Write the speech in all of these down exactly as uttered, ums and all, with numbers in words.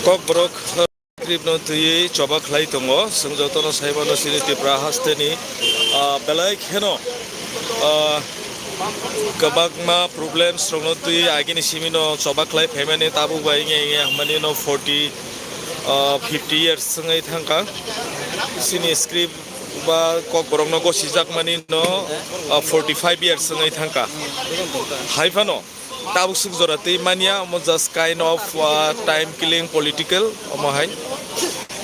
Kokborok script no twiwi choba khlai tongo. Chwng jotono sai mano chini Tripura hasteni, ah, belai kheno, ah, kwbangma problems rokno twiwi agini simi no choba khlai phaimani, tabuk bai wngya wngya hwnmani no forty, ah, fifty years wngwi thangkha. Chini script ba Kokborok no gosijakmani no, ah, forty five years wngwi thangkha. Hai phano tabuk swk jora twi manya, omo just kind of, uh, time killing political, omo hai.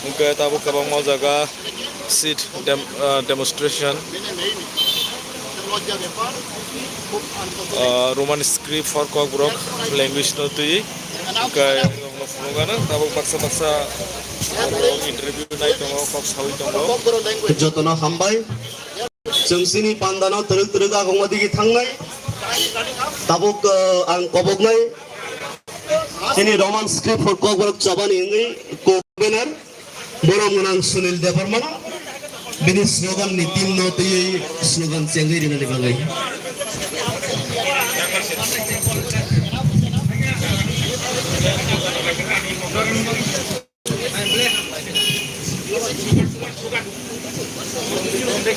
Hwnkhe tabuk kwbangma jaga sit dem-, uh, demonstration, uh, Roman script for Kokborok language no twi. Hwnkhe phunukgano tabuk baksa baksa interview nai tongo, kok sawi tongo. Jotono hambai. Chwng chini pandano twrwk twrwk agongma digi thangnai. Tabuk, uh, ang koboknai. Chini Roman script for Kokborok chobani wngwi co-convener borom gwnang Sunil Debbarma bini slogan ni team no twiwi slogan chengwi rinani bagwi.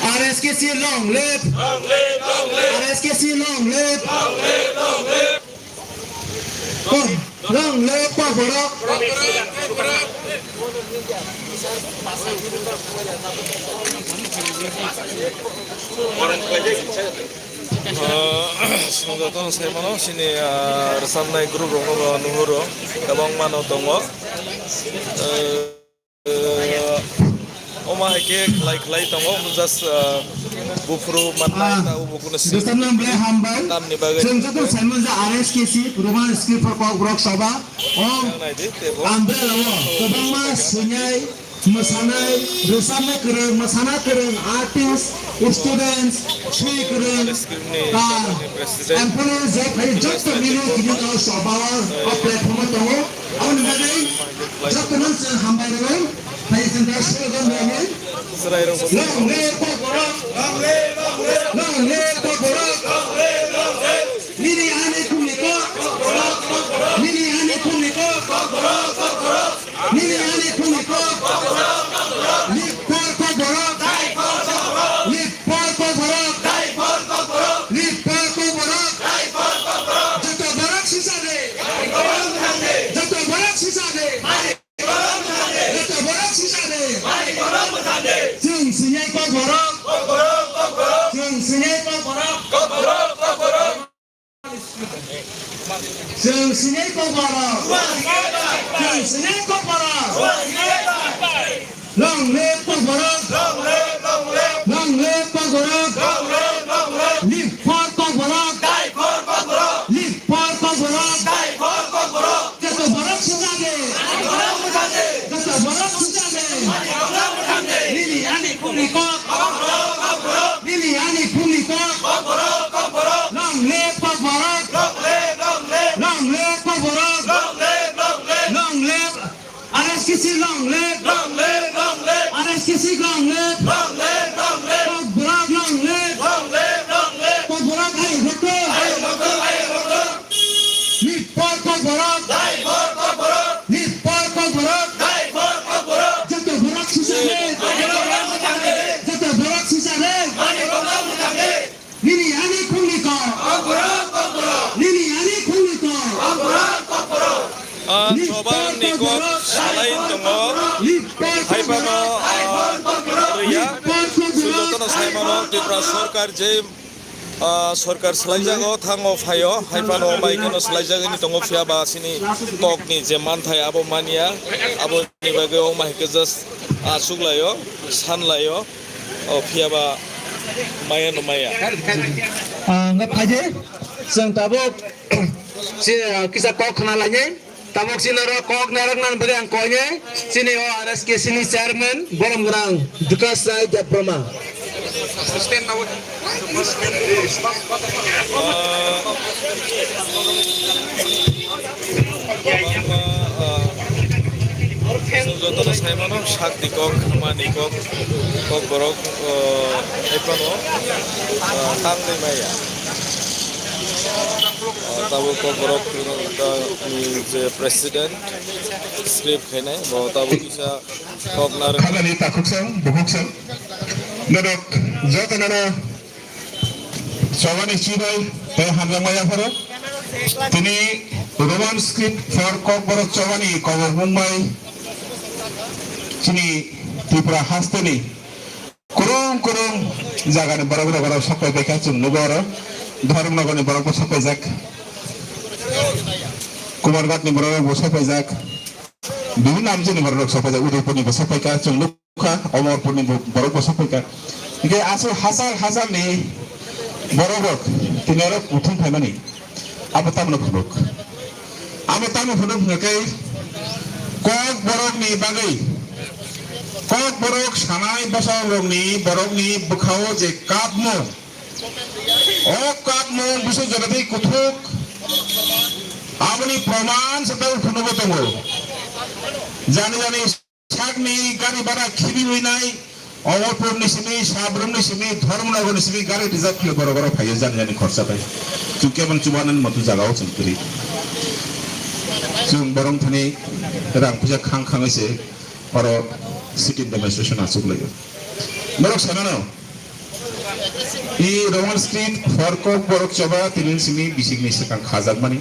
R S K C long live! R S K C long live! Long live, Kokborok! Ah, chwng jotono sai mano, chini, ah, rwchapnai group rokno bo nuhuro, kwbangma no tongo. Ah, omo hai khe khlai khlai tongo, just, ah, buphuru mannai ta ubo kuno si-, rwchapnai belai hambai. Tamni bagwi chwng joto sai mano je R S K C, Roman Script for Kokborok Sabha, o naidi tebo. Umbrella o kwbangma swinai, mwsanai, rwchapna kwrwng, mwsana kwrwng, artist, students, swi kwrwng, ah, employees, je phai jotto mino tini o sabha o, o platform o tongo. Aboni bagwi jotto no chwng hambai rwui, phai chwng da slogan rwui. Long live Kokborok! Long live Kokborok! Nini ani khumni kok. Nini ani khumni kok. Nini ani khumni kok. Live for Kokborok. Live for Kokborok. Live for Kokborok. Joto borok sisa de. Joto borok sisa de. Joto borok sisa de. Chwng swinai Kokborok. Chwng swinai Kokborok. Chwng swinai Kokborok. Chwng swinai Kokborok. Long live Kokborok. Long live Kokborok. Live for Kokborok. Live for Kokborok. Joto borok sujage. Joto borok sujage. Nini ani khumni kok. Nini ani khumni kok. Long live Kokborok. Long live Kokborok. Long live. R S K C long live. R S K C long live. Kokborok long live. Kokborok hai hokto. Live for Kokborok! Live for Kokborok! Joto borok sisa live! Joto borok sisa live! Nini ani khumni kok! Nini ani khumni kok! Ah, Live for Kokborok! Choba ni kok salai tongo. Live for Kokborok! Hai pano, ah, riya. Live for Kokborok! Jotono sai mano Tripura Sarkar je Ah, sorkar swlaijago thango phaio, hai phano mai kheno swlaijagwi tongo, phiya ba chini kokni je manthai abo manya, aboni bagwi o mai khe just achuk laio, san laio, o phiya ba maya no maya. Ah, wngkha phaidi, chwng tabuk si, ah, kisa kok khna lainai. Tabuk chini oro kok narwk nani bagwi ang koinai chini o R S K C ni chairman borom gwnang Dukas Rai Debbarma. Jotono sai mano sakni kok, mani kok, kok borok, eh, hai phano, eh, tangwi maya. Tabuk Kokborok ni je president script khainai, bo tabuk kisa kok nar- Khagani takhuksong, bukhuksong. Norok joto nono chobani chibai tei hamjakma yapharo. Tini Roman script for Kokborok chobani kobor mungbai chini Tripura hasteni Kwrwng kwrwng jagani borok rok oro sopai paikha, chwng nugo oro. Dharmanagarni borok bo sopaijak, Kumarghatni borok rok bo sopaijak, bibhinno amchaini borok rok sopaijak, Udaipurni bo sopaikha, chwng nukha, Amarpurni bo-, borok bo sopaikha. Hingke aswk hachal hachalni borok rok tini oro kuthum phaimani. Abo tamno phunuk. Abo tamno phunuk hwnkhe Kokborokni bagwi, Kokborok sanai bosongrokni borokni bwkhao je kapmung, o kapmung bwswk jora tei kuthuk, aboni proman se tei phunugo tongo. Jani jani Sakni gari bhara khibiwi nai, Amarpurni simi, Sabrumni simi, Dharmanagarni simi gari reserve khlai borok oro phaio jani jani khorsa bai. Chwng kebang chubanani moto jagao chwng kwrwi. Chwng borok thani rang puisa khang khangwi se oro sitting demonstration achuk laio. Borok sanano, i Roman script for Kokborok choba tini simi bisikni swkang khajakmani.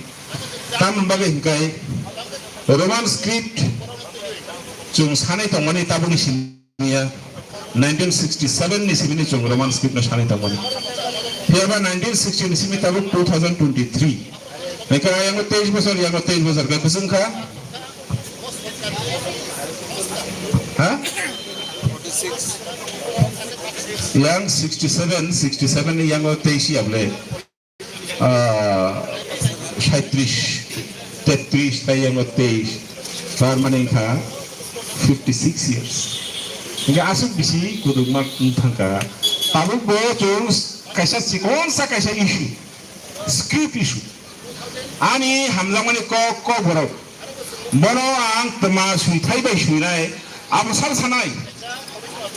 Tamoni bagwi hwnkhe Roman script chwng sanai tongmani tabukni simi ya, nineteen sixty-seven ni simi ni chwng Roman script no sanai tongmani. Phiya ba nineteen sixty ni simi tabuk two thousand twenty-three. Hwnkhe ayango teis bosor, yango teis bosor khe bwswng kha. Ha? Yang sixty-seven, sixty-seven ni yango teis ya bole. Ah, saitris, tetris, tei yango teis, tar mane wngkha fifty six years. Hingke aswk bisi kudukma wng thangkha. Tabuk bo chwng kaisa chikonsa kaisa issue, script issue. Ani hamjakmani kok, Kokborok. Bono ang twma swithai bai swinai, abo sal sanai,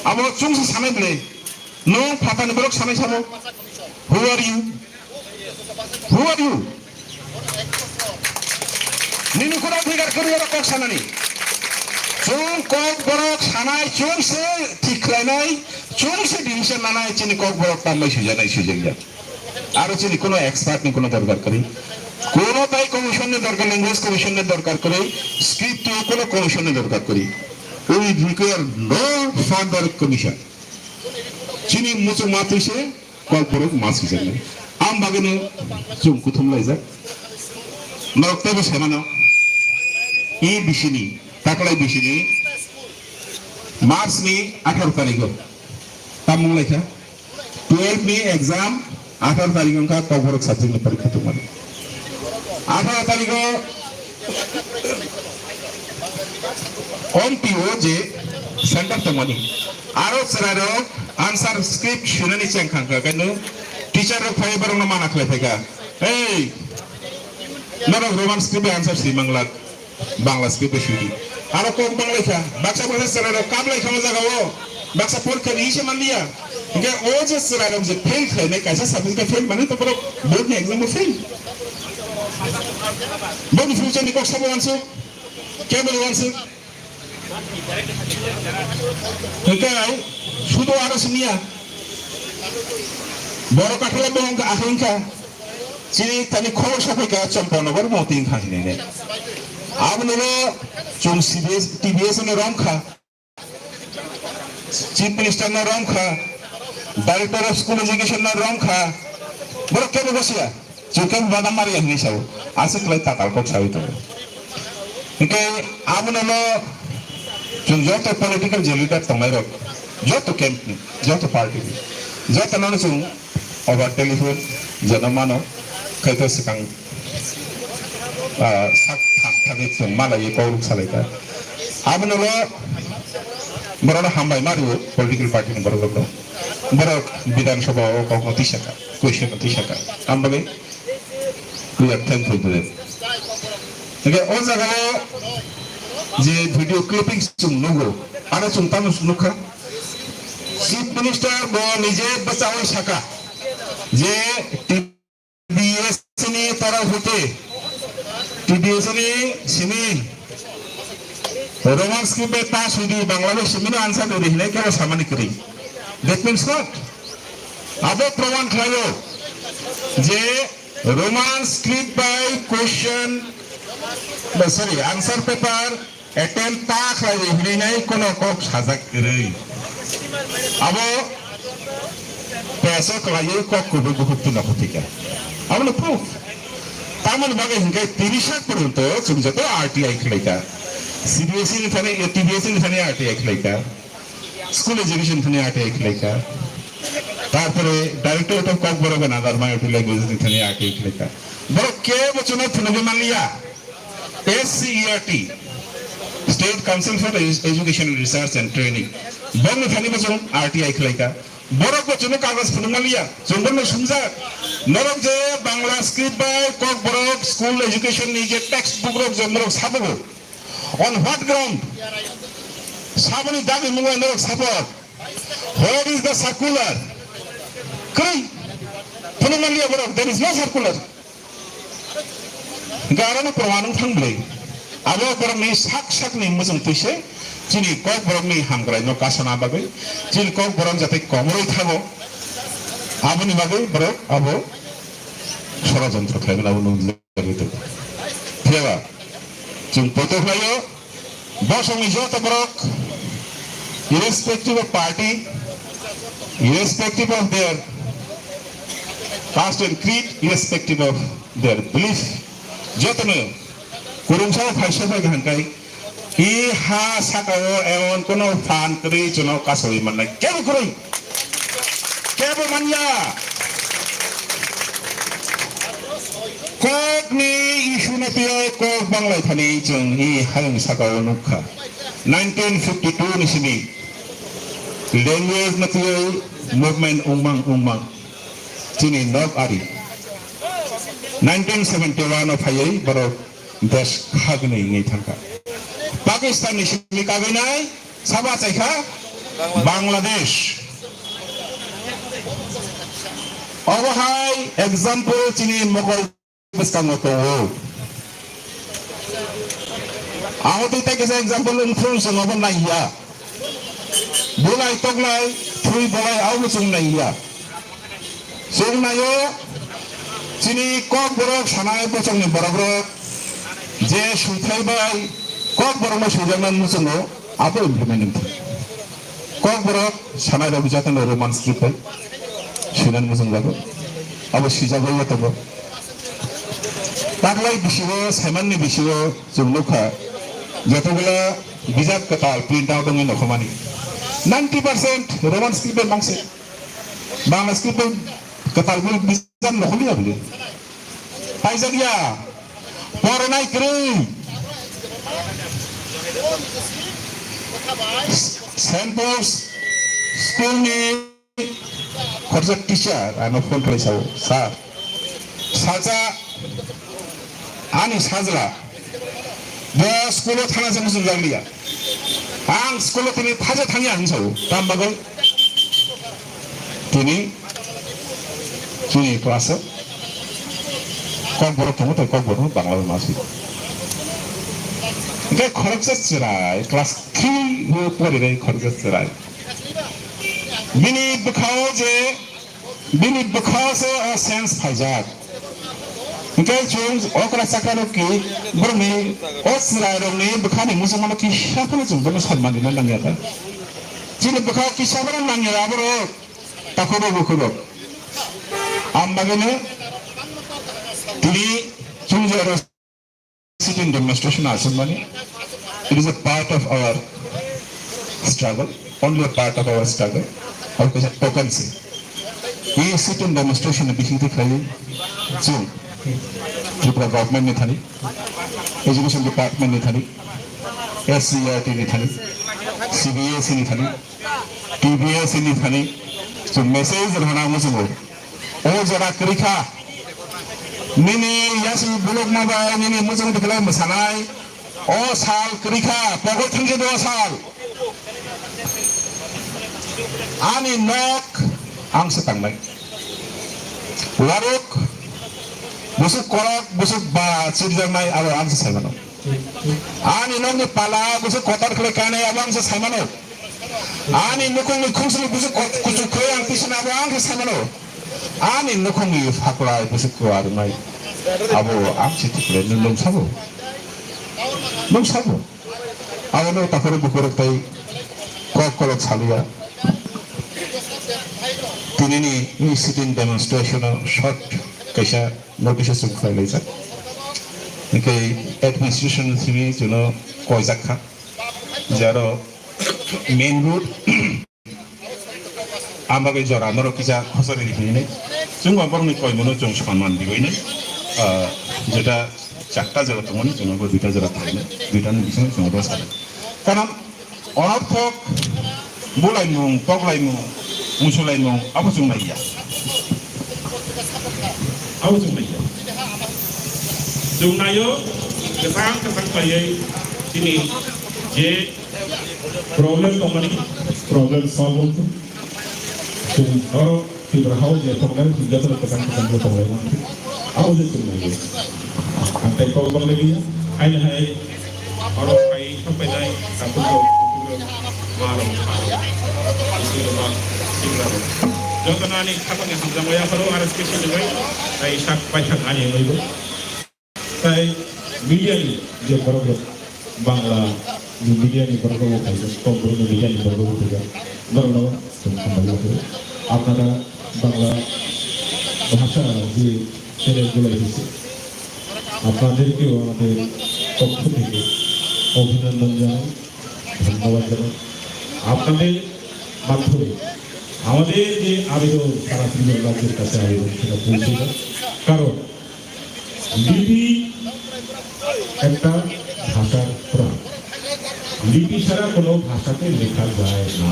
abo chwngsa sanai bwle. Nwng phatani borok sanai sabo? Who are you? Who are you? Nini khuna bhigar kwrwi oro kok sanani. Chwng Kokborok sanai, chwng se thik khlainai, chwng se decision nanai, chini Kokborok tambai suijanai, suijakya. Aro chini kuno expert ni kuno dorkar kwrwi. Kuno tai commission ni dorkar, language commission ni dorkar kwrwi, script ni kuno commission ni dorkar kwrwi. We require no further commission. Chini muchungma twi se Kokborok ma swijaknai. Am bagwino chwng kuthum laijak. Norok teibo saimano. E bisini, taklai bisini, March ni atharo tarikh o. Tamung laikha. Twelve ni exam, atharo tarikh wngkha Kokborok subject ni porikha tongmani. Atharo tarikh o Omti o je center tongmani. Aro chwrairok answer script swinani chengkhang kha, khe no teacher rok phai borokno mana khlai phaikha. Hey, norok Roman script bai answer swi manglak, Bangla script bai swidi. Aro kok banglaikha, baksa baksa chwrairok kaplaikha o jagao, baksa porikha ri se manliya. Hingke o je chwrairok je fail khlainai, kaisa subject o fail mani to borok board ni exam o fail. Boni future ni kok sabo wansuk, keboni wansuk. Hingke ai sudo aro simiya. Borok kathalo bo hingke ahai hingka. Chini tani khobor sokoi ka Champanagar moti hingka hinine. Aboni lo chwng C B S, T B S no rom kha. Chief Minister no rom kha. Director of School Education no rom kha. Borok kebo bosiya. Chwng khe badam mari ya hinwi sao. Aswk khlai tatal kok sawi tongo. Hingke abono no chwng joto political je leader tongnai rok, joto camp ni, joto party ni, joto no chwng over telephone jono mano, kaitor swkang, ah, sak thang thangwi chwng malaiwi kok rwk salai kha. Abono no borok no hambai ma rwo political party ni borok rok no. Borok Bidhan Sabha o kok no tisa kha, question no tisa kha. Am bagwi we are thankful to them. Hingke o jaga o je video clippings chwng nugo, ano chwng tamo nukha. Chief Minister bo nije bwchaui saka je T B S ni answer o hoite T B S ni simi Roman script bai ta sudi Bangla bai simi no answer do hinai kebo samani kwrwi. That means what? Abo proman khlaio je Roman script bai question, no, sorry, answer paper attempt ta khlai hinai kono kok sajak kwrwi. Abo peso khlaiwi kok kubui bukhuk twi nokho thika. Abo no proof. Tamoni bagwi hinkhe tirish lakh porjonto chwng joto R T I khlaika. C B S E ni thani, T B S E ni thani R T I khlaika. School education thani R T I khlaika. Tarpore Directorate of Kokborok and Other Minority Languages ni thani R T I khlaika. Borok kebo chwngno phunugwi manliya. S C E R T, State Council for Edu-, Education Research and Training. Bongni thani bo chwng R T I khlaika. Borok bo chwngno kagoj phunuk manliya. Chwng bono sumjak. Norok je Bangla script bai Kokborok school education ni je textbook rok je norok sabugo. On what ground? Saboni dagi mungwi norok sabok. Where is the circular? Kwrwi. Phunuk manliya borok, there is no circular. Hingke aro no proman wng thang bwlwi. Abo borok ni sak sak ni muchung twi se chini Kokborok ni hamkrai no kasana bagwi, chini Kokborok jate komoroi thango. Aboni bagwi borok abo sorojontro khlai mano abo nung. Phiya ba, chwng poito khlaio, bosongni joto borok, irrespective of party, irrespective of their caste and creed, irrespective of their belief, jotono kwrwngsa phaisa phai kaham kai, I ha saka o emon kono phan kwrwi chwngno kasawi mannai. Kebo kwrwi. Kebo manya. Kokni issue no twiwi kok banglai thani chwng i hayung saka o nukha. Nineteen fifty two ni simi language no twiwi movement wngmang wngmang chini nok ari. Nineteen seventy one o phaiwi borok Desh khagni wngwi thangkha. Pakistan ni simi kagwi nai, sabo achaikha Bangladesh. Obo hai example chini mokol bwskango tongo. Abo tei tei kisa example wngphuru chwng obo naiya. Bulai toklai, thwi bolai, abo chwng naiya. Chwng naio, chini Kokborok sanai bochokni borokrok je suithai bai Kokborokno swijaknani muchungo abo implement wngkha. Kokborok sanairok jotono Roman script bai swinani muchungjago, abo swijagwi tongo. Taklai bisingo, saimanni bisingo chwng nukha, jotogulo bijap kwtal print out wngwi nokhormani ninety percent Roman script bai mangse. Bangla school tei kwtal bai bijap nokhorliya bwle. Paijak ya. Poronai kwrwi. Saint Paul's school ni khorsa teacher ano phone khlai sao, "Sir, salsa ani sajla bo school o thana se muchung jak liya." Ang school o tini thaisa thangya hinwi sao. Tam bagwi tini chini class o Kokborok tongo, tei Kokborok no Bangla bai ma swi. Hingke khoroksa chwrai class three o porinai khoroksa chwrai. Bini bwkhao je Bini bwkha se o sense phaijak. Hingke chwng okra chakra rok ki borokni o chwrai rokni bwkhani muchungmano kisa phano chwng bono saimanrina nangya ta. Chini bwkha kisa phano nangya aborok takhuk rok bukhuk rok. Am bagwino tini chwng je oro Sit-in demonstration aswk mani, it is a part of our struggle, only a part of our struggle. Abo kaisa token se. I sit-in demonstration ni bisingtwi khlaiwi chwng Tripura government ni thani, education department ni thani, S C E R T ni thani, C B S E ni thani, T B S E ni thani chwng message rwna muchungo. O jora kwrwi kha. Nini yasi buluk ma bai nini muchung tikhwlai mwsanai. O sal kwrwi kha, pogwi thangsi do o sal. Ani nok ang se tangnai. Waruk Busuk korok, busuk ba chirjaknai abo ang se saimano. Ani nokni pala busuk kotor khlai kanai abo ang se saimano. Ani nukhungni khungsni busuk kot-, kuchuk khlai ang tisana abo ang se saimano. Ani nukhungni phaklai busuk kwrwngnai abo ang se tikle nung sabo. Nung sabo. Abono takhoro bukhorok tai kok kolok saliya. Tinini ni sit-in demonstration o short kaisa notice o chwng khlai laijak. Hingke administration simi chwngno koijak kha. Jaro main road Ang bagwi jora norok kisa khosari rihini. Chwng bo borokni koimano chwng sonman diwi nai. Ah, jeta chakta jora tongmani chwng bo duita jora tongmani. Duita ni bising chwng bo sari. Karon onorthok bulaimung, toklaimung, musulaimung abo chwng naiya. Abo chwng naiya. Chwng naio kwchang kwchang khlaiwi chini je Problem tongmani, problem solve wngkha. Chwng oro Tripura hao je problem, chwng jotono kwchang kwchang bo tonglai mano. Abo je chwng naiwi. Ang tei kok bang lagi, haino hai, oro hai, thangpai nai, katung rok, kutung rok, ma rok, pha rok, isi rok, ma, sing rok. Jotono ani khapangni hamjakmaya pharo R S K sini bai, tai sak paithak ani wngwi bo. Tai media ni je borok rok, Bangla ni media ni borok rok bo khaijak, Kokborok ni media ni borok rok bo khaijak, norok no chwng hambai lakhai. আপনারা বাংলা ভাষা যে চ্যানেল গুলো এসেছে, আপনাদেরকেও আমাদের পক্ষ থেকে অভিনন্দন জানাই, ধন্যবাদ জানাই। আপনাদের মাধ্যমে আমাদের যে আবেদন, সারা পৃথিবীর রাজ্যের কাছে আবেদন, সেটা পৌঁছে যায়। কারণ লিপি একটা ভাষার প্রাণ। লিপি ছাড়া কোনো ভাষাকে লেখা যায় না।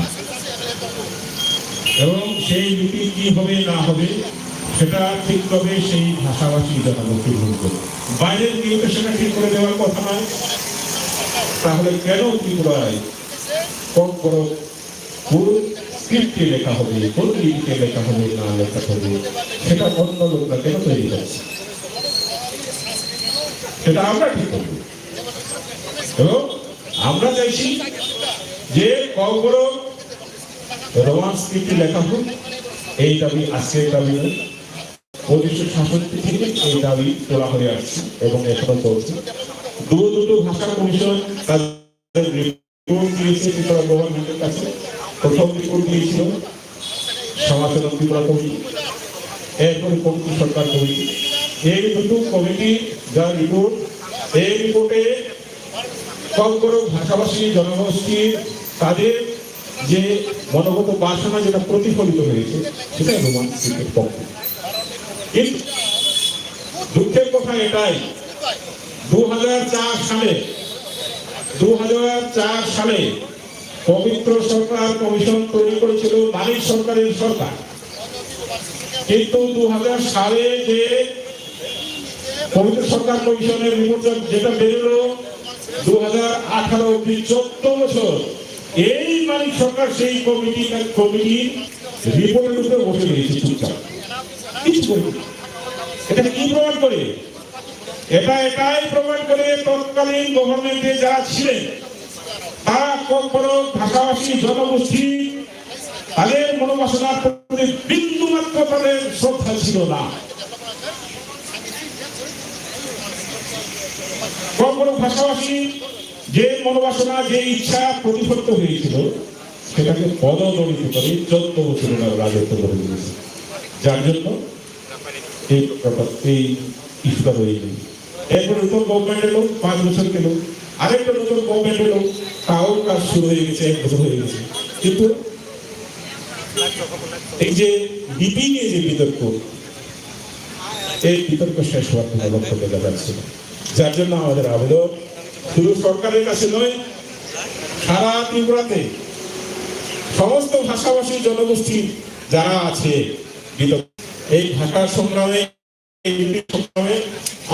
এবং সেই লিপি কি হবে না হবে, সেটা ঠিক তবে সেই ভাষাভাষী জনগোষ্ঠীর মধ্যে। বাইরের কেউ তো সেটা ঠিক করে দেওয়ার কথা নয়। তাহলে কেন ত্রিপুরায় কম বড় কোন স্ক্রিপ্টে লেখা হবে, কোন লিপিতে লেখা হবে, না লেখা হবে, সেটা অন্য লোকরা কেন তৈরি করছে? সেটা আমরা ঠিক করব। এবং আমরা চাইছি যে ককবরক রোমান স্ক্রিপ্টে লেখা হোক, এই দাবি আজকের দাবি নয়। পঁচিশশো সাতষট্টি থেকে এই দাবি তোলা হয়ে আসছে এবং এখনো চলছে। দু দুটো ভাষা কমিশন তাদের রিপোর্ট দিয়েছে ত্রিপুরা গভর্নমেন্টের কাছে। প্রথম রিপোর্ট দিয়েছিল সমাজসেবক ত্রিপুরা কমিটি, এরপরে পবিত্র সরকার কমিটি। এই দুটো কমিটি যা রিপোর্ট, এই রিপোর্টে ককবরক ভাষাভাষী জনগোষ্ঠীর তাদের যে মনোগত বাসনা যেটা প্রতিফলিত হয়েছে, সেটা রোমান স্ক্রিপ্টের পক্ষে। কিন্তু দুঃখের কথা এটাই, দু হাজার চার সালে, দু হাজার চার সালে পবিত্র সরকার কমিশন তৈরি করেছিল মানিক সরকারের সরকার। কিন্তু দু হাজার সালে যে পবিত্র সরকার কমিশনের রিপোর্ট যেটা বেরোলো দু হাজার আঠারো অব্দি চোদ্দ বছর, এই মানিক সরকার সেই কমিটি, কমিটির রিপোর্টের উপরে বসে রয়েছে চুপচাপ, কিছু করে না। এটা কি প্রমাণ করে? এটা এটাই প্রমাণ করে তৎকালীন গভর্নমেন্টে যারা ছিলেন, তারা ককবরক ভাষাভাষী জনগোষ্ঠী, তাদের মনোবাসনার প্রতি বিন্দুমাত্র তাদের শ্রদ্ধা ছিল না। ককবরক ভাষাভাষী যে মনোবাসনা, যে ইচ্ছা প্রতিফলিত হয়েছিল, সেটাকে পদদলিত করে চোদ্দ বছর ওনারা রাজত্ব করে দিয়েছে, যার জন্য এই ব্যাপার, এই ইস্যুটা রয়ে গেল। এরপর নতুন গভর্নমেন্ট এলো, পাঁচ বছর গেল, আরেকটা নতুন গভর্নমেন্ট এলো, তাও কাজ শুরু হয়ে গেছে, এক বছর হয়ে গেছে। কিন্তু এই যে লিপি নিয়ে যে বিতর্ক, এই বিতর্ক শেষ হওয়ার কোনো লক্ষণ দেখা যাচ্ছে না। যার জন্য আমাদের আবেদন শুধু সরকারের কাছে নয়, সারা ত্রিপুরাতে সমস্ত ভাষাভাষী জনগোষ্ঠী যারা আছে, বিতর্ক, এই ভাষা সংগ্রামে, এই সংগ্রামে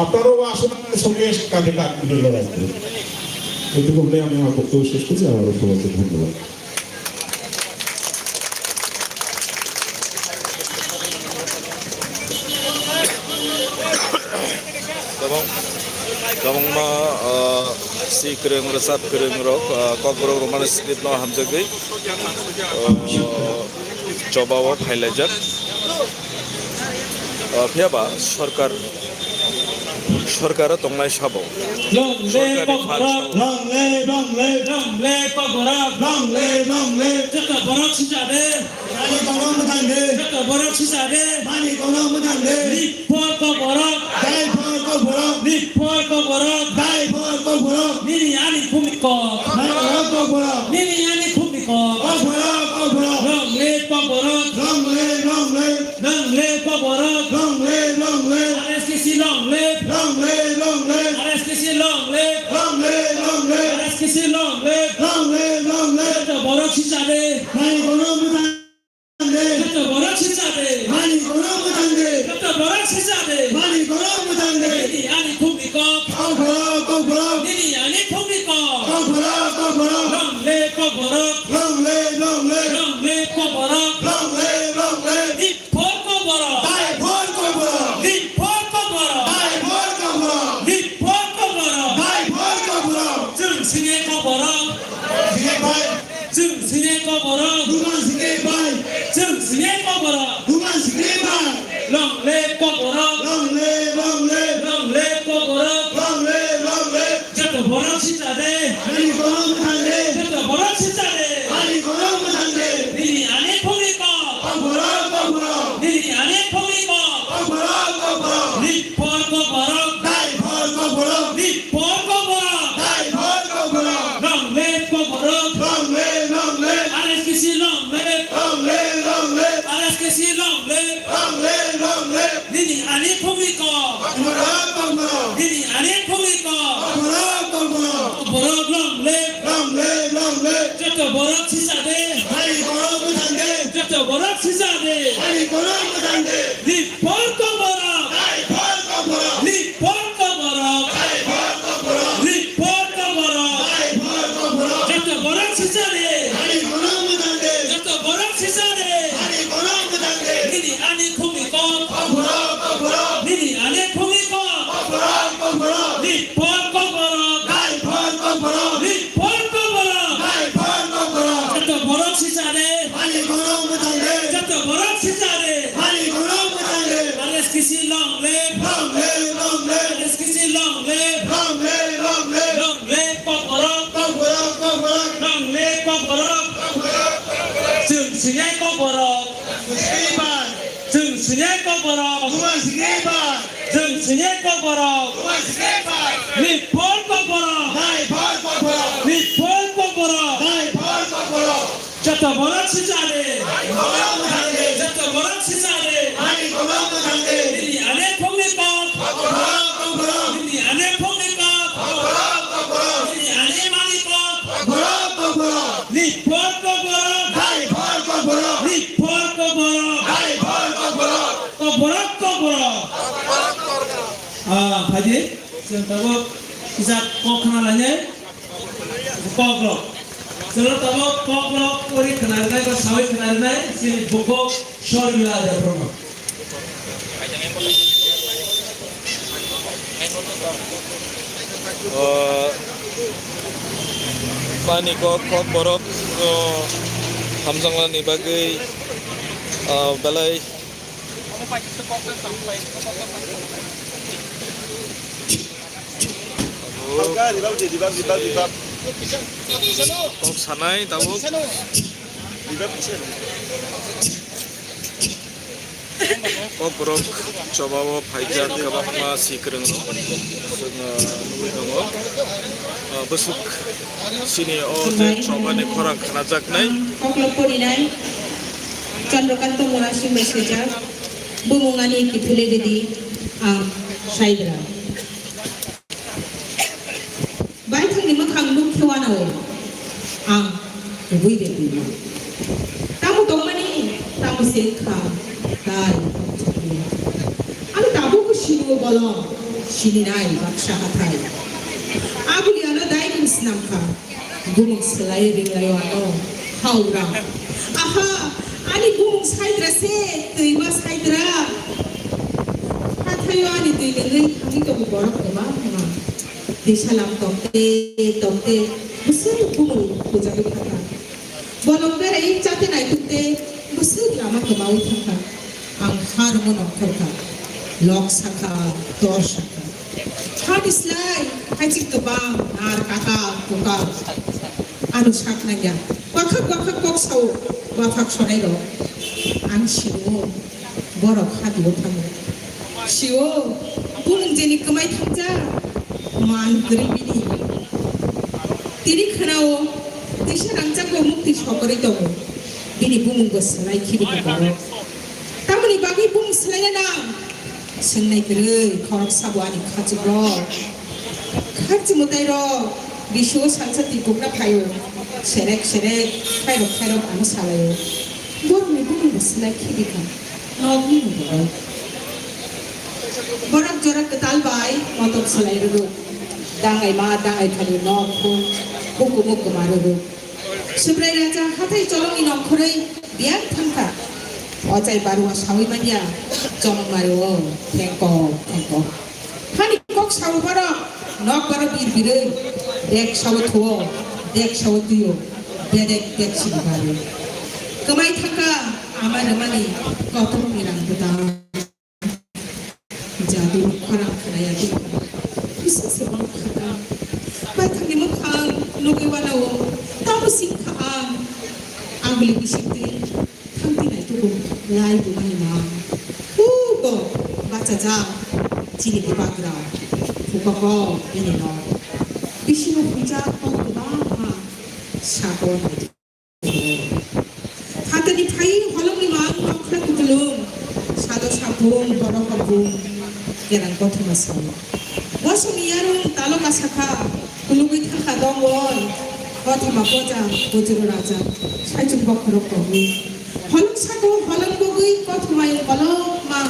আপনারাও আসুন, আমাদের সঙ্গে কাঁধে কাঁধ মিলিয়ে লড়াই করুন। এটুকু বলে আমি আমার বক্তব্য শেষ করছি। আমারও সবাইকে ধন্যবাদ। Kwrwng rwchap kwrwng rok, ah, Kokborok Roman script no hamjagwi, ah, choba o phailaijak. Ah, phiya ba sorkar, sorkar o tongnai sabo. Long live Kokborok, long live, long live, long live Kokborok, long live, long live. Joto borok sijade. Mani kono mwthang de. Joto borok sijade. Mani kono mwthang de. Live for Kokborok. Die for Kokborok. Live for Kokborok. Die for Kokborok. Nini ani phungni kok. Kokborok, Kokborok. Nini ani phungni kok. Kokborok, Kokborok. Long live Kokborok. Long live, long live. Long live Kokborok. Long live, long live. R S K C long live. Long live, long live. R S K C long live. Long live, long live. R S K C long live. Long live, long live. Joto borok sijade. Mani kono mwthang de. Joto borok sijade. Mani kono mwthang de. Joto borok sijade. Mani kono mwthang de. Nini ani phungni kok. Kokborok, Kokborok. Nini ani phungni kok. Kokborok, Kokborok. Long live Kokborok. Long live, long live. Long live Kokborok. Long live, long live. Live for Kokborok. Die for Kokborok. Live for Kokborok. Die for Kokborok. Live for Kokborok. Die for Kokborok. Chwng sini Kokborok. Sini bai. Chwng sini Kokborok. Duman sini bai. Chwng sini Kokborok. Duman sini bai. Long live Kokborok. Long live, long live. Long live Kokborok. Long live, long live. Joto borok sijade. Mani kono mwthang de. Joto borok sijade. Mani kono mwthang de. Nini ani phungni kok. Kokborok, Kokborok. Nini ani phungni kok. Kokborok, Kokborok. Live for Kokborok. Die for Kokborok. Live for Kokborok. Die for Kokborok. Long live Kokborok. Long live, long live. R S K C long live. Long live, long live. R S K C long live. Long live, long live. Nini ani phungni kok. Kokborok, Kokborok. Nini ani phungni kok. Kokborok, Kokborok. Borok long live. Long live, long live. Joto borok sijade. Mani kono mwthang de. Joto borok sijade. Mani kono mwthang de. Live for Kokborok. Die for Kokborok. Live for Kokborok. Die for Kokborok. Live for Kokborok. Die for Kokborok. Joto borok sijade. Mani kono mwthang de. Joto borok sijade. Mani kono mwthang de. Nini ani phungni kok. Kokborok, Kokborok. Nini ani phungni kok. Kokborok, Kokborok. Live for Kokborok. Die for Kokborok. Live for Kokborok. Die for Kokborok. Joto borok sijade. Mani kono mwthang de. Joto borok sijade. Mani kono mwthang de. R S K C long live. Long live, long live. R S K C long live. Long live, long live. Long live Kokborok. Kokborok, Kokborok. Long live Kokborok. Kokborok, Kokborok. Chwng sini Kokborok. Chwng sini bai. Chwng sini Kokborok. Duman sini bai. Chwng sini Kokborok. Duman sini bai. Live for Kokborok. Die for Kokborok. Live for Kokborok. Die for Kokborok. Joto borok sijade. Joto borok sijade. Nini ani phungni kok. Nini ani phungni kok. Nini ani mani kok. Live for Kokborok. Live for Kokborok. Kokborok, Kokborok. Ah, phaidi, chwng tabuk kisa kok khna lainai. Kokrok. Chwla tabuk kokrok ori khwnarinai ba sawi khwnarinai chini bukhuk Sormila Debbarma. O, pani kok, kokborok, o, hamjaknani bagwi, o, belai Kok sanai tabuk. Kokborok chobao phaijak kwbangma si kwrwng rok. Chwng, uh, nugwi tongo. Uh, bwswk sini o je chobani khorang khnajaknai. Koklop porinai Chandrakanta Murasing bai swijak. Bumung ani kiphilwi rwdi ang Saidra. Baithangni mwkhang nuk khe uanao ang kubui de tongma. Tamo tongmani tamo se wngkha tai. Ang tabukbo sinio bolong sininai baksa hathai. Aboni ano dainim snamkha. Bumung swlai ringlaio ano haurang. Aha, ani bumung Saidra se, twima Saidra. Hathaio ani twi lengwi thangwi tongo borok kwbangma. Salam tongte tongte bwswk bumung bujagwi thangkha. Bolong berai chate naitukte bwswk lama kwmaui thangkha. Ang ha rwngno nongkhorkha. Lok sakha, tor sakha. Hani slai haichik kwbang nar kaka kuka. Ano sak nangya. Wakhak wakhak kok sao, wakhak sonai rok. Ang sio. Borok hati o thango. Sio, bumung jeni kwmai thangjak, man kwrwi bini. Tini khwnao, tisa rangchakbo mukti sokorwi tongo. Bini bumungbo swlai khibika borok. Tamoni bagwi bumung swlaina nang? Swngnai kwrwi, khoroksa bo ani khachukrok. Kharchi mwtairok, bisio salsa twi bukna phaio. Serek serek, khairok khairok ano salaio. Borokni bumungbo swlai khibika. Nokni borok. Borok jora kwtal bai motok swlai rwrwk. Dangai ma dangai thani nok phung bukumu kwma rwrwk. Subrai raja hathai cholongni nongkhorwi biyang thangkha. Ochai barua sawi manya chongmario thengkok thengkok. Hani kok sao borok nok baro bir birwi dek sao thuo, dek sao tuio, bedek dek sini bari. Kwmai thangkha ama rwmani kothokni rang bwtang. Jaduni khorang khnaya di. Bisa se borok khata. Baithangni mwkhang nugwi wanao. Tamo singkha ang. Aguli bisingtwi thangti nai tubu lai bumani mang. Hugo bachajak chini bubagra. Hukoko bini no. Bisingo hujak kok kwbangma sako nai. Hatani phai holongni mang nokra kupulung, sado sapung, borok habung, kerang kothoma sao. Bosongni yarung taloka sakha, kulugwi thangkha dongol, kothoma poja, bujuru raja, saichung bokhorok kogwi. Holong sako holong bogwi kothoma yung kolokma,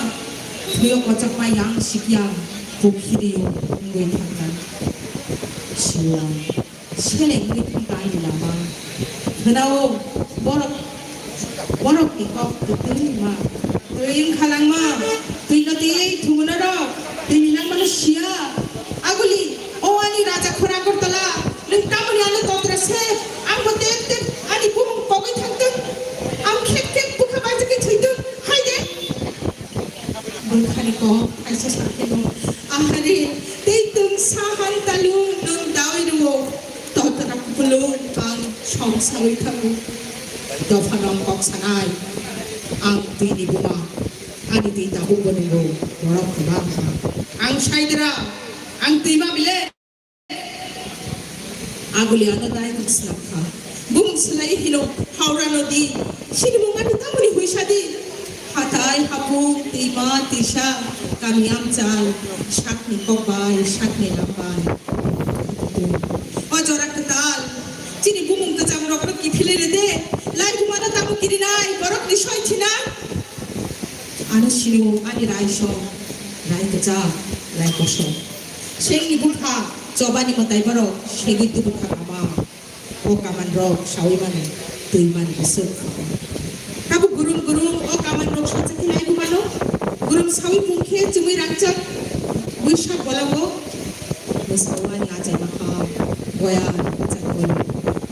thuyo kochokma yang sikyang, bukhiri yung wngwi thangkha. Siwang. Selengwi thangkha ani lama. Khwnao borok, borokni kok kwtwima. Twi wngkha langma, twino tei thumuna rok, twini langmano siya. Aguli, o ani raja khora Agartala, nwng tamoni ano totra se, ang bo tep tep ani bumung kogwi thangtwng, ang khep khep bwkha baijagwi thwitwng, hai de. Bwkhani kok kaisa sakeno, ahari, tei twngsa han talu nwng dawi rwo, totra kupulung ang song sawi thango. Dopha nong kok sanai, ang twini buma, ani twi tabuk bo nwngo, borok kwbang kha. Ang saidra, ang twima bile. Aguli ano dai kok snapkha. Bumung swlai hino Howrah nodi. Sini mungani tamoni huisadi. Hatai hapung twima tisa kami amchal sakni kokbai sakni lambai. O jora kwtal. Chini bumung kwcham rokno kiphilwi rwde. Lai bumano tamo kirinai borokni soi thina. Ano sini ani rai song, rai kwcham, rai kosong. Sengni bupha chobani mwtai borok segwi tubu kha kama. O kaman rok sawi mano, twi man bwswk. Tabuk gurum gurum o kaman rok sacha khe naibu mano. Gurum sawi pung khe chumui rangchak. Buisak bolongo bwsao ani achai makham. Boya chakol.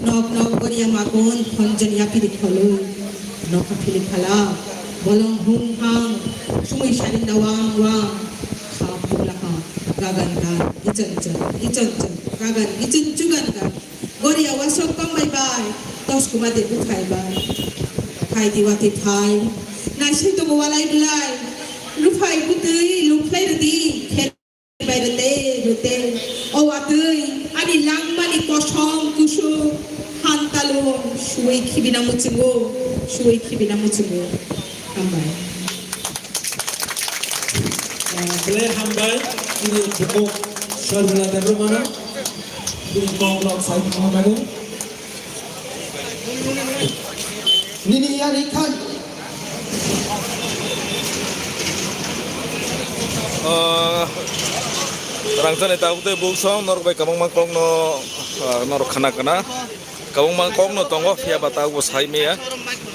Nok nok boria makon khonjon yapiri kholoi. Nokha phili phala. Bolong hung hang. Chumui sarinda wang wang. Khap pula khap. Gagan gan. Ichon chon. Ichon chon. Gagan. Ichon chugan gan. Goria wasok tongbai bai, tos kuma de bukhai bai. Phai di wati phai, naisai tongo walai belai. Luphai butwi luphlai rwdi, kher bai rwte rwte. O watwi, ani langmani kosom kusuk, hantalung, suwi khibina muchungo, suwi khibina muchungo. Hambai. Ah, belai hambai, chini bukhuk Sarmila Debbarmano. Chini kok rok sai tongma bagwi. Nini yani khai. Ah, rangchakni tabuk tei buk song norok bai kwbangma kokno, ah, norok khna khna. Kwbangma kokno tongo, phiya ba tabukbo sai maya.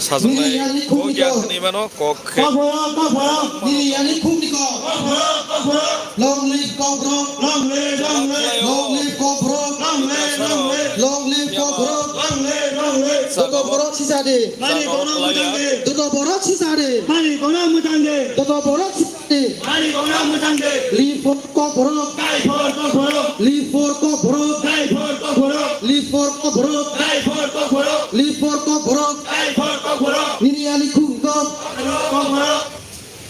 Sajaknai kok ya hwnwi mano, kok khe. Kokborok, kokborok, nini yani khukni kok. Kokborok, kokborok. Long live kokborok. Long live, long live. Long live kokborok. Long live, long live. Long live kokborok. Long live, long live. Joto borok sisa di. Mani kono mwchang di. Joto borok sisa di. Mani kono mwchang di. Joto borok sisa di. Mani kono mwchang di. Live for kokborok. Die for kokborok. Live for kokborok. Die for kokborok. Live for kokborok. Die for kokborok. Live for kokborok. Die for kokborok. Nini yani khukni kok. Kokborok, kokborok.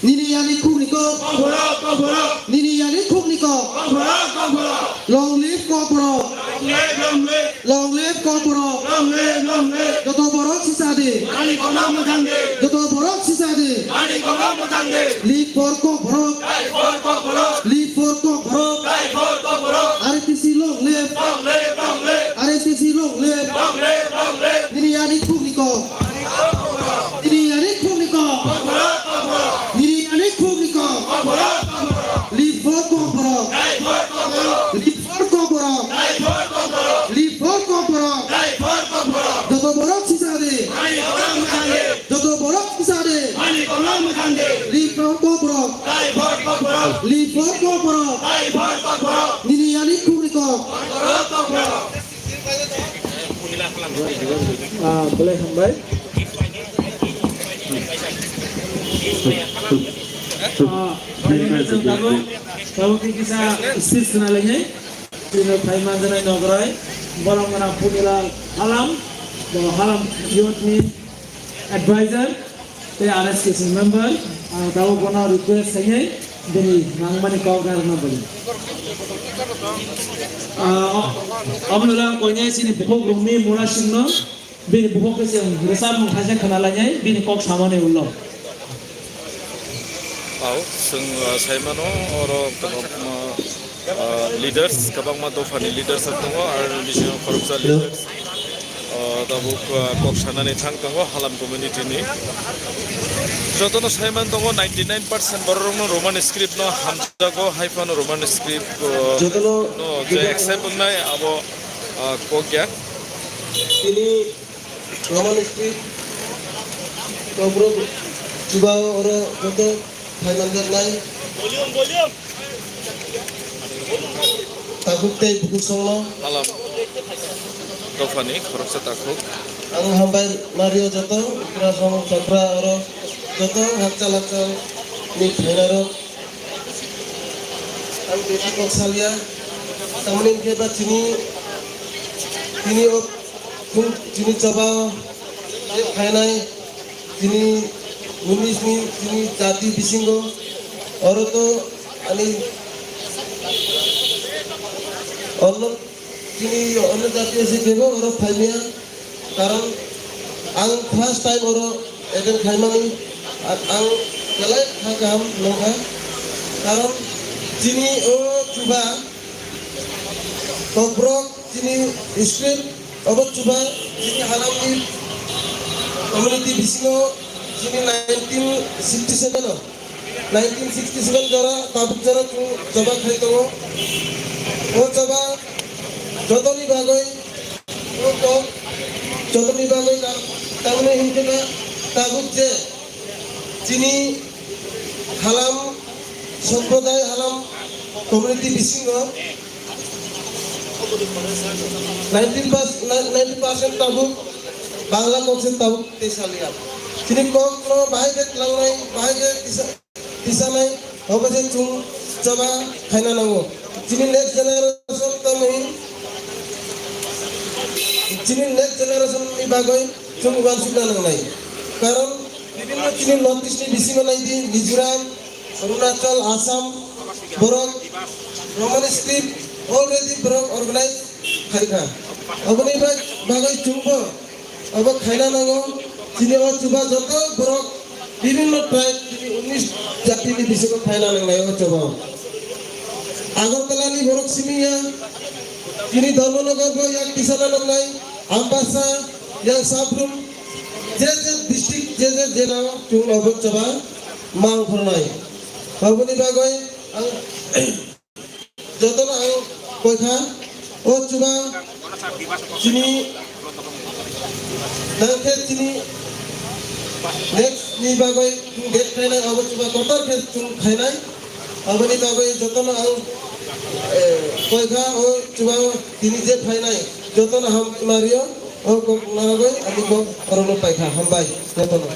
Nini yani khukni kok. Kokborok, kokborok. Nini yani khukni kok. Kokborok, kokborok. Long live kokborok. Long live, long live. Long live kokborok. Long live, long live. Joto borok sisa di. Mani kono mwchang di. Joto borok sisa di. Mani kono mwchang di. Live for kokborok. Die for kokborok. Live for kokborok. Die for kokborok. R S T C long live. Long live, long live. R S T C long live. Long live, long live. Nini yani khukni kok. Nini yani khukni kok. Nini yani khukni kok. Live for kokborok. Live for kokborok. Live for kokborok. Joto borok sisa di. Joto borok sisa di. Live for kokborok. Live for kokborok. Nini yani khukni kok. Ah, belai hambai. Ah, tabuk, tabuk khe kisa speech khna lainai. Chini phai manjanai nograi, borok gana Punilal Halam, bo Halam youth ni advisor. Tei R S K C member, ang tabuk bono request khainai, bini nangmani kok narwkna bagwi. Ah, o-, omono lang koinai chini bukhuk Rumi Murasingno, bini bukhuk khe chwng rwchapmung khaisa khna lainai, bini kok samani ulo. Au, chwng, ah, saimano, oro kwbangma, ah, leaders, kwbangma dophani leaders rok tongo, aro bini bisingo khoroksa leaders. O, tabuk, ah, kok sanani thang tongo Halam community ni. Jotono saiman tongo ninety nine percent borok rokno Roman script no hamjago, hai phano Roman script, o, jotono no je accept wngnai abo, ah, kok ya. Tini Roman script, kokrok chuba oro joto Thailand nai. Takhuk tei bukhuk songno. Halam dophani khoroksa takhuk. Ang hambai nario joto, Uttara song, Chakra oro joto hakchal hakchal ni phainarok. Ang beti kok salia, tamni hwnkhe ba chini, chini o Chini chaba je phainai, chini unis ni chini jati bisingo, oro to ani onno, chini onno jati ase kebo oro phaimia, karon ang first time oro attend khaimani, ar ang belai kha kaham nongkha, karon chini o chuba, Kokborok chini script obo chuba chini halamni community bisingo chini nineteen sixty seven o, nineteen sixty seven jora tabuk jora chwng choba khai tongo. O choba jotoni bagwi, o kok jotoni bagwi ta-, tamni hinkhe ta-, tabuk je chini halam, somprodai halam community bisingo ninety percent, ninety percent tabuk Bangla kok se tabuk tei salia. Chini kok no bahai khe tlangnai, bahai khe tisa, tisanai, obo se chwng choba khaina nango. Chini next generation tamni, chini next generation ni bagwi chwng uansukna nangnai. Karon bibhinno chini North East ni bisingo naidi Mizoram, Arunachal, Assam, borok Roman script already borok organize khaikha. Oboni bag-, bagwi chwngbo obo khaina nango. Chini o chuba joto borok bibhinno tribe, chini unis jati ni bisingo khaina nangnai o chuba. Agartala ni borok simi ya, chini Dharmanagar bo yak tisana nangnai, Ambasa, yang Sabrum, je je district, je je jela o chwng obo chuba mang khornai. Oboni bagwi ang jotono ang koikha, o chuba chini Nang khe chini next ni bagwi date khainai, abo chuba kotor khe chwng khainai. Aboni bagwi jotono ang, eh, koikha o chuba tini je phainai jotono ham mario o kok naragwi ani kok orono paikha. Hambai jotono.